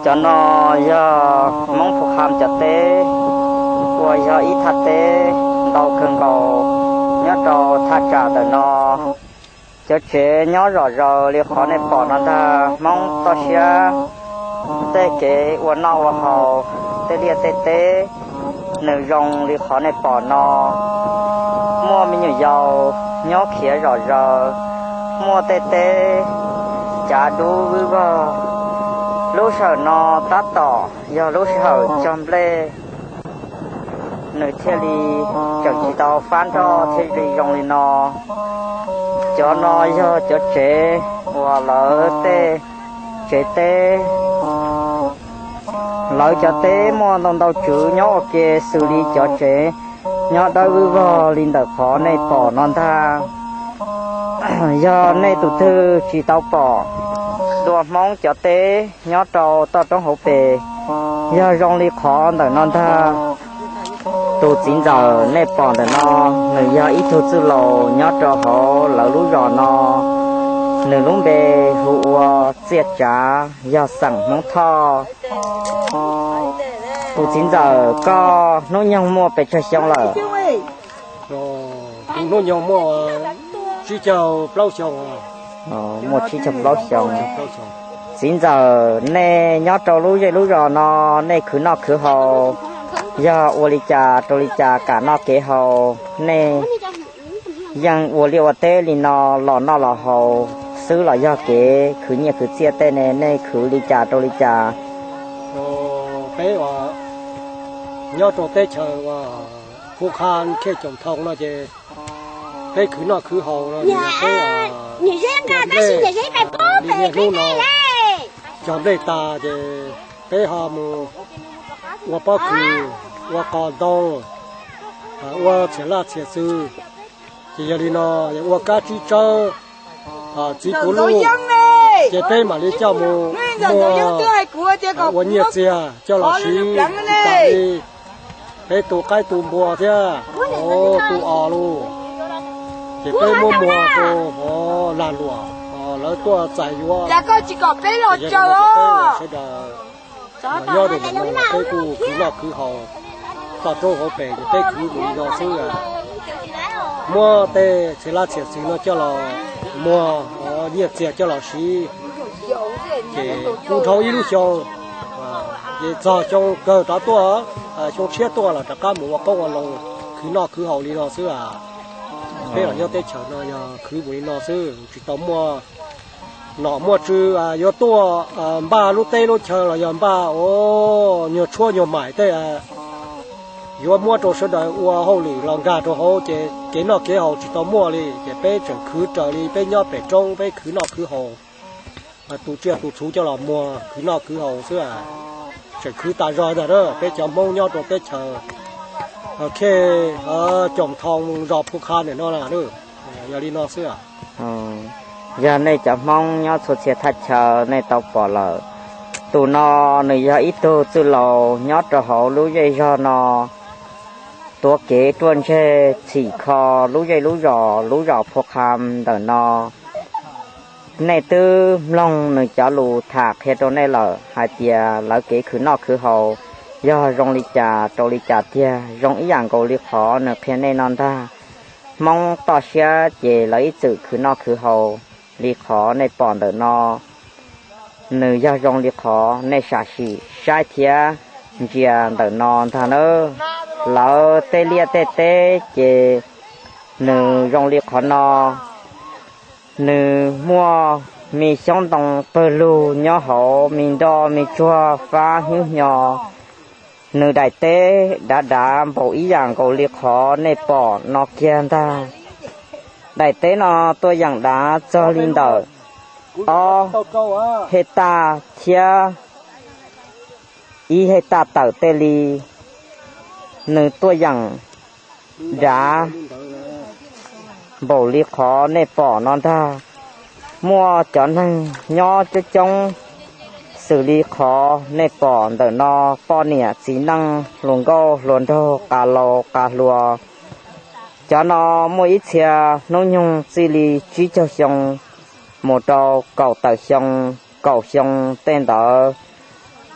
Cov no yog Hmoob Phu Kham cov teb, uas yog ib thaj teb ntau kawg nkaus nyob rau thaj tsam ntawm no. Cov tsev nyob zom zaws li qhov nej pom no ntag. Hmoob toj siab, tej kev ua noj ua haus, tej liaj tej teb, nws zoo li qhov nej pom no. Muaj me nyuam yaus nyob khiav zom zaws, muaj tej teb cav dub vwb vog. Lub sij hawm no tab tom yog lub sij hawm cog nplej, nws thiaj li tseem tsis tau fab nroj thiaj li zoo li no. Cov no yog cov tsev uas lawv tej tsev teb. Lawv cov teb muaj ntau ntau tswv nyob ua ke xws li cov tsev nyob dawb vwb vog li ntawm qhov nej pom no ntag. Yog nej tus twg tsis tau pom dua Hmoob cov teb nyob rau toj roob hauv pes, yog zoo li qhov ntawm no ntag. Tus txiv ntxawm nej pom ntawm no, nws yog ib tug txwj laus nyob rau hauv lawv lub zos no. Nws lub npe hu ua Txiaj Tsav, yog xeem Hmoob Thoj. Tus txiv ntxawm, koj hnub nyoog muaj pes tsawg xyoo lawm? Kuv hnub nyoog muaj tsib caug plaub xyoo. Muaj tsib caug plaub xyoo. Txiv ntxawm, nej nyob rau lub zej lub zos no, nej khwv noj khwv haus yog ua li cas rau li cas kam noj kev haus? Nej yeej ua liaj ua teb li no los noj los haus xwb los yog kev khwv nyiaj khwv txiaj tej ne, nej khwv li cas rau li cas? Peb nyob rau teb chaws Phu Kham Khej Coom Thoo no ces peb khwv noj khwv haus no, peb li niaj hnub no cog nplej tas ces peb ho mus ua pob kws, ua qos ntoo, ua txhiam laj txhiam xwm. Ces yog li no, ua kab tsib tsawb, txiv puv luj, ces peb mam li coj mus muag ua nyiaj txiag coj los siv. Tsis tas li, peb tu qaib tu npua thiab, tu os lus, ces peb muab muag rau lag luam, lawv tuaj txais yuav. Sawv daws nyob rau ntawm no peb kuj khwv noj khwv haus, toj roob hauv pes ces peb khwv mus li no xwb. Muab tej txhiam laj txhiam xwm no coj los muag, nyiaj txiag coj los siv, ces kuj dhau ib lub xyoo, ces txog xyoo kawg rov tuaj, xyoo tshiab tuaj los rov qab mus ua qoob ua loo, khwv noj khwv haus li no xwb. Peb los nyob teb chaws no yog khwv mus li no xwb, tsis tau muaj nom muaj tswv yuav tuaj npaj lub teb lub chaw los yog npaj ua nyuag tshuab nyuag maim tej yuav muab rau sawv daws ua hauj lwm los nkag rau hauv ces kev noj kev haus tsis tau muaj li, ces peb tseem khwv raws li peb nyob pem roob peb khwv noj khwv haus, tu tsiaj tu txhuv coj los muag khwv noj khwv haus xwb. Tseem khwv tas zog ntag na, peb cov Hmoob nyob rau teb chaws Khej Coom Thoo zos Phu Kha ntawm no na, yog li no xwb. Yog nej cov Hmoob nyob txhua txhia thaj chaw nej tau pom lawm, tus no nws yog ib tug txwj laus nyob rau hauv lub zej zog no, tuav kev ruaj ntseg txhim kho lub zej lub zos, lub zos Phu Kha ntawm no. Nej twb mloog nws cov lus tham qhia rau nej lawm hais tias lawv kev khwv noj khwv haus yog zoo li cas rau li cas tiag, zoo ib yam nkaus li qhov nws qhia nej no ntag. Hmoob toj siab ces lawv ib txwm khwv noj khwv haus li qhov nej pom ntawm no. Nws yog zoo li qhov nej sam sim saib thiab ntsia ntawm no ntag nawb. Lawv tej liaj tej teb ces nws zoo li qhov no. Nws muaj me xyoob ntoo pawg lug nyob hauv, me nroj me tsuag fab hnyo hnyo. Nws daim teb dav dav npaum ib yam nkaus li qhov nej pom no kiag ntag. Daim teb no tuaj yeem dav txog li ntawm ob hej taj thiab ib hej taj tawm tej li. Nws tuaj yeem dav npaum li qhov nej pom no ntag. Muaj cov neeg nyob coob coob xws li qhov nej pom ntawm no, poj niam txiv neej, hluas nkauj hluas nraug, qas laus qas hluas. Cov no muaj ib txhia hnub nyoog txij li tsib caug xyoo mus rau kaum tawm xyoo, kaum xyoo tej ntawd.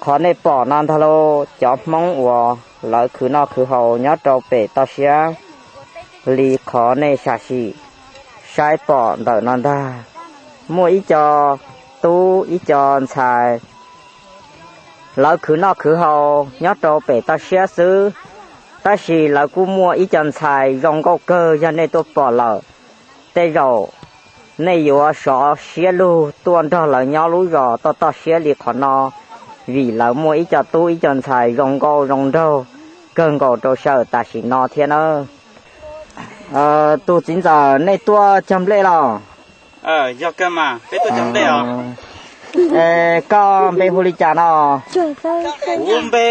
qhov nej pom no ntag lauj, cov Hmoob uas lawv khwv noj khwv haus nyob rau pem toj siab li qhov nej sam sim saib pom ntawm no ntag. Muaj ib co tub ib co ntxhais, lawv khwv noj khwv haus nyob rau pem toj siab xwb, tab sis lawv kuj muaj ib co ntxhais zoo nkauj kawg, yog nej tuaj pom lawm, tej zaum nej yuav sov siab lug tuaj nrog lawv nyob lub zos toj toj siab li qhov no, vim lawv muaj ib co tub ib co ntxhais zoo nkauj zoo nraug kawg nkaus rau sawm tam sim no thiab na. Tus txiv ntxawm, nej tuaj cog nplej los? Yog kawg mas, peb tuaj cog nplej os. Koj npe hu li cas no? Kuv npe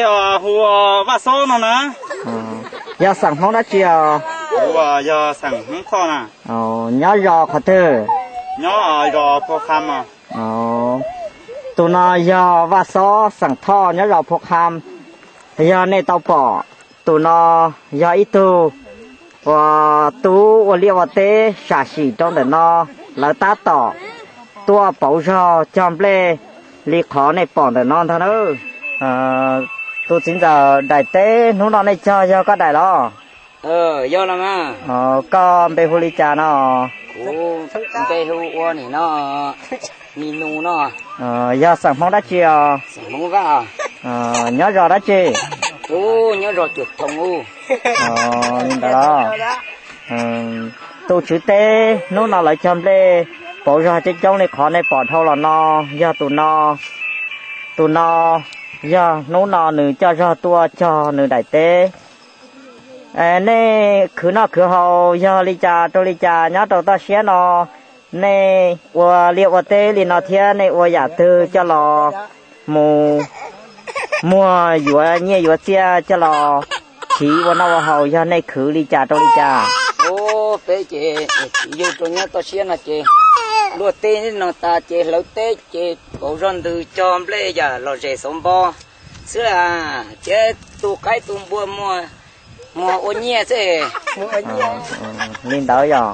hu Vaj Xob no na. Yog xeem Hmoob dab tsi os? Kuv yog xeem Hmoob Thoj na. Nyob zos qhov twg? Nyob zos Phu Kham. Tus no yog Vaj Xob xeem Thoj nyob zos Phu Kham. Yog nej tau pom, tus no yog ib tug uas tub ua liaj ua teb sam sim rau ntawm no, lawv tab tom tuaj pauv zog cog nplej li qhov nej pom ntawm no ntag na. Tus txiv ntxawm, daim teb hnub no nej cog yog koj daim los? Yog los mas. Koj npe hu li cas no? Kuv npe hu ua nim no, Mis Nus no. Yog xeem Hmoob dab tsi os? Xeem Hmoob Vaj. Nyob zos dab tsi? Kuv nyob zos Cuam Thoom u. Li ntawd los. Tus tswv teb hnub no lawv cog nplej pauv zog coob coob li qhov nej pom dhau los no, yog tus no. Tus no yog hnub no nws coj zog tuaj cog nws daim teb. Nej khwv noj khwv haus yog li cas rau li cas nyob rau toj siab no? Nej ua liaj ua teb li no thiab nej ua yam twg coj los mus muag yuav nyiaj yuav txiaj coj los siv ua noj ua haus, yog nej khwv li cas rau li cas? Peb ces txiv yug rau nyob toj siab no ces luaj teb no tas ces hlawv teb ces pauv zog ntws cog nplej yam los zes xauv npo xwb, thiab tu qaib tu npua muag ua nyiaj xwb. Li ntawd yog,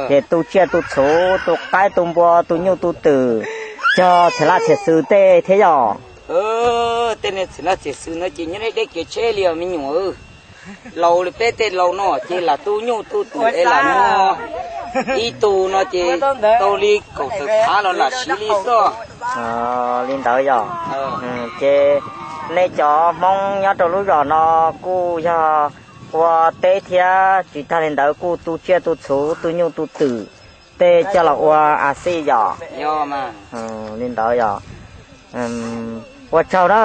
ces tu tsiaj tu txhuv, tu qaib tu npua, tu nyuj tu twm, cog txhia laj txhia xwm tej thiab yog? Tej niag txhia laj txhia xwm no ces nyob deb deb kev tsheb li os me nyuam. Laus li peb tej laus no ces lam tu nyuj tu twm es lam muag ib tug no ces tau li kaum tawm phav los lam siv li xwb. Li ntawd yog, ces nej cov Hmoob nyob rau lub zos no kuj yog ua teb thiab tsis tag li ntawd kuj tu tsiaj tu txhuv tu nyuj tu twm tej coj los ua a xij yog? Li ntawd yog, ua tsaug na.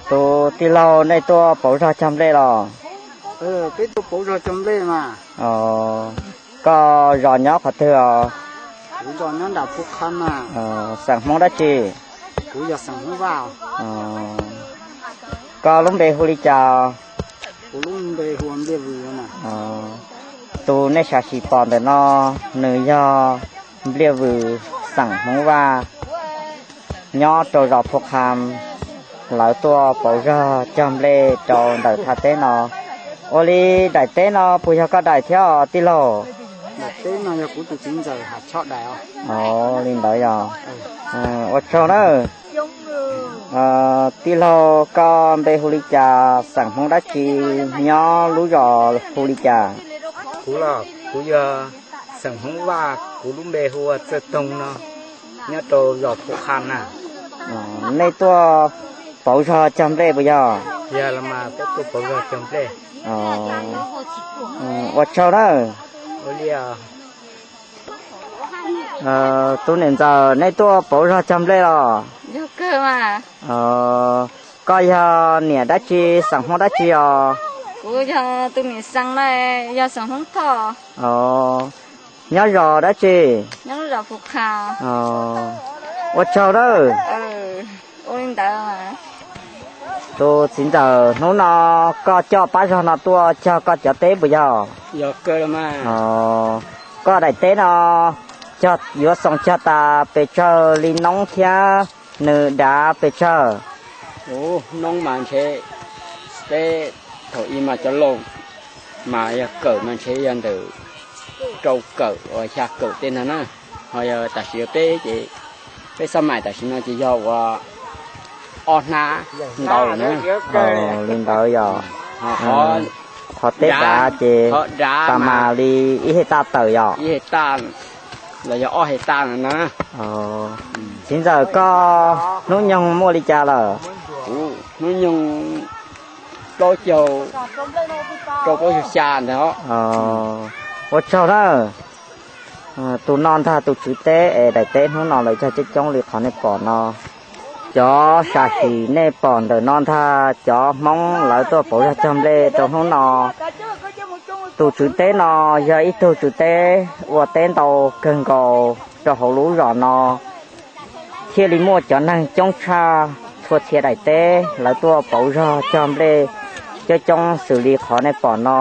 Tus tij laug, nej tuaj pauv zog cog nplej los? Peb tuaj pauv zog cog nplej mas. Koj zos nyob qhov twg os? Kuv zos nyob nram Phu Kham mas. Xeem Hmoob dab tsi? Kuv yog xeem Hmoob Vaj. Koj lub npe hu li cas? Kuv lub npe hu ua Npliaj Vws. Tus nej sam sim pom ntawm no, nws yog Npliaj Vws xeem Hmoob Vaj, nyob rau zos Phu Kham. Lawv tuaj pauv zog cog nplej rau ntawm thaj teb no. Ua li daim teb no puas yog koj daim thiab os tij laug? Daim teb no yog kuv tus txiv ntxawm Ham Choj daim os. Li ntawd yog. Ua tsaug na. Tij laug, koj npe hu li cas, xeem Hmoob dab tsi, nyob lub zos hu li cas? Kuv los kuv yog xeem Hmoob Vaj, kuv lub npe hu ua Txawj Toog no, nyob rau zos Phu Kham na. Nej tuaj pauv zog cog nplej puas yog? Yog los mas, peb tuaj pauv zog cog nplej. Ua tsaug na. Tus niam ntxawm, nej tuaj pauv zog cog nplej los? Koj yog niam dab tsi, xeem Hmoob dab tsi os? Kuv yog tus niam xeem na, yog xeem Hmoob Thoj. Nyob zos dab tsi? Ua tsaug na. Tus txiv ntxawm, hnub no koj coj pab zog no tuaj cog koj cov teb puas yog? Koj daim teb no cog, yuav xoo cog tas pes tsawg li noob thiab nws dav pes tsawg? Noob mas ntshe peb thaum ub mas cov laus mas yog kawm mas ntshe yog ntawm rau kawm uas xya kawm tej ntag na. Ho yog tam sim peb ces Peb xab mais tam sim no ces yog ua ob hnab ntau lawm na. Li ntawd yog qhov teb dav ces tas mas li ib hej taj tawm yog los yog ob hej taj na. Txiv ntxawm, koj hnub nyoog muaj li cas lawm? Hnub nyoog plaub caug, rau plaub caug xya ntawd. Ua tsaug na. Tus no ntag tus tswv teb es daim teb hnub no lawv cog coob coob li qhov nej pom no. Cov sam sim nej pom ntawm no ntag cov Hmoob lawv tuaj pauv zog cog nplej rau hnub no. Tus tswv teb no yog ib tug tswv teb ua teb ntau kawg nkaus rau hauv lub zos no, thiaj li muaj cov neeg coob tshaj txhua txhia daim teb lawv tuaj pauv zog cog nplej coob coob xws li qhov nej pom no.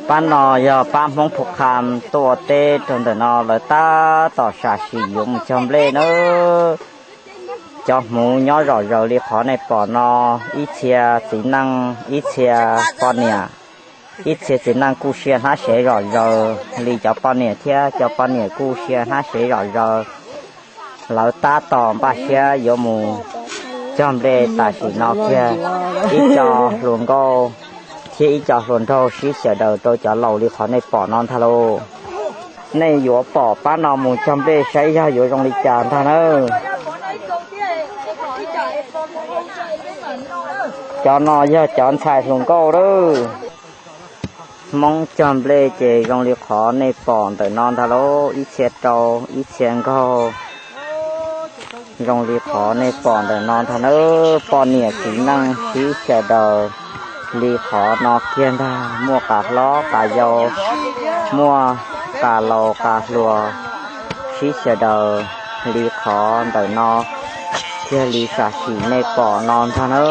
Pab no yog pab Hmoob Phu Qha tuaj ua teb rau ntawm no, lawv tab tom sam sim yuav mus cog nplej na. Cov hmuv nyob zom zaws li qhov nej pom no, ib txhia txiv neej, ib txhia poj niam, ib txhia txiv neej kuj sia hnab sev zom zaws li cov poj niam thiab cov poj niam kuj sia hnab sev zom zaws. Lawv tab tom npaj siab yuav mus cog nplej tam sim no kiag, ib co hluas nkauj thiab ib co hluas nraug sib xyaw daws rau cov laus li qhov nej pom no ntag lauj. Nej yuav pom pab no mus cog nplej saib yog yuav zoo li cas ntag na. Cov no yog cov ntxhais hluas nkauj lawm. Hmoob cog nplej ces zoo li qhov nej pom ntawm no ntag lauj, ib txhia rau ib txhia nkaug. Zoo li qhov nej pom ntawm no ntag na, poj niam txiv neej sib xyaw daws li qhov no kiag ntag, muaj qas hlob qas yau, muaj qas laus qas hluas sib xyaw daws li qhov ntawm no kiag li sam sim nej pom no ntag na.